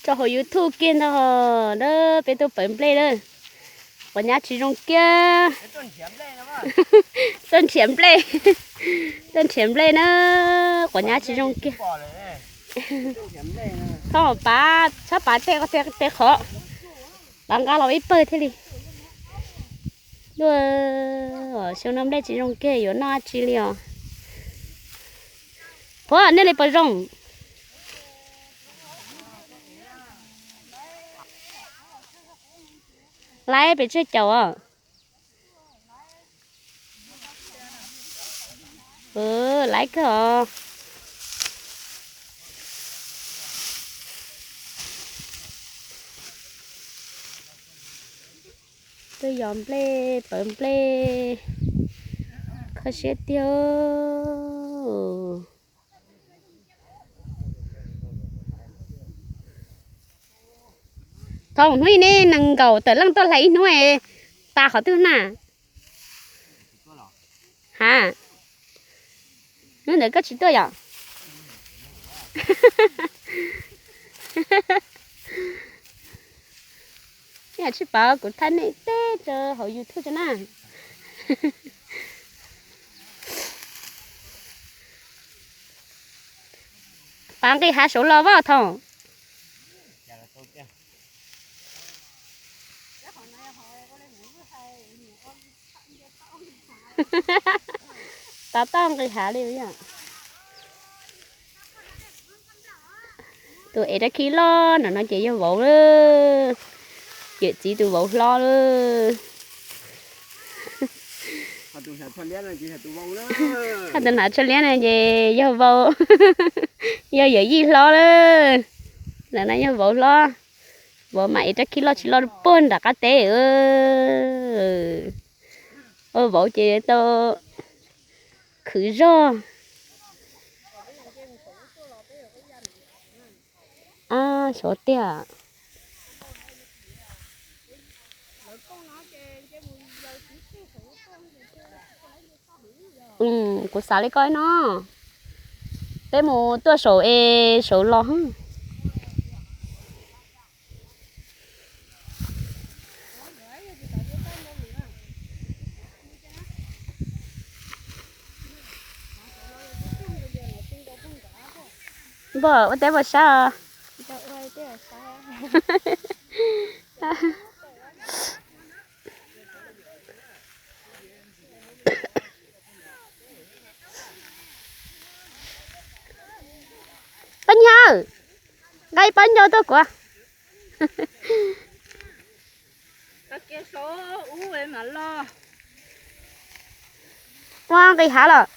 Tso hauv YouTube kiag ntag, peb tuaj pawv nplej na. Quav nyab tsis zoo kiag. Tuaj nrhiav nplej, tuaj nrhiav nplej na, quav nyab tsis zoo kiag. Thaub pav, txhob pav tej qhov, pav nqa los ib pawg thiaj li. Luaj, xyoo no nplej tsis zoo kiag yuav noj dab tsi li os. Phuav, nej li puas zoo? Laib pes tsawg caum os? Laib kawg os. Tuaj yos nplej pawv nplej, kho siab tiag. Thaum hnub ib ne nees nkaum tawm leej tuaj hlais ib hnub, tas qhov twg na? Ha, hnub ntawd koj tsis tuaj yom? Yam tsis paub kuv thaij nej teb rau hauv YouTube tso na. Pav nqis hav saud los vaj Thaum. Tab toj nqis hav li. Tus ev rab khib loj no no ces yog vauv lawm. Yawm txiv tus vauv hlob lawm. Hos tus hnav tsho liab no ces yog vauv, yog yawm yij hlob lawm. Ntawm no yog vauv hlob. Vauv mas ev rab khib loj tsis loj puag nram qab teb. Ua vauv ces tau khwv zog. Xyov tiag. Kuv xav li ko no, peb mus tuaj saum es saum los. Npog ua teb npog sab. Pab Nyiaj, nqa ib pob ncau tuaj kuv. Ua nqis hav los.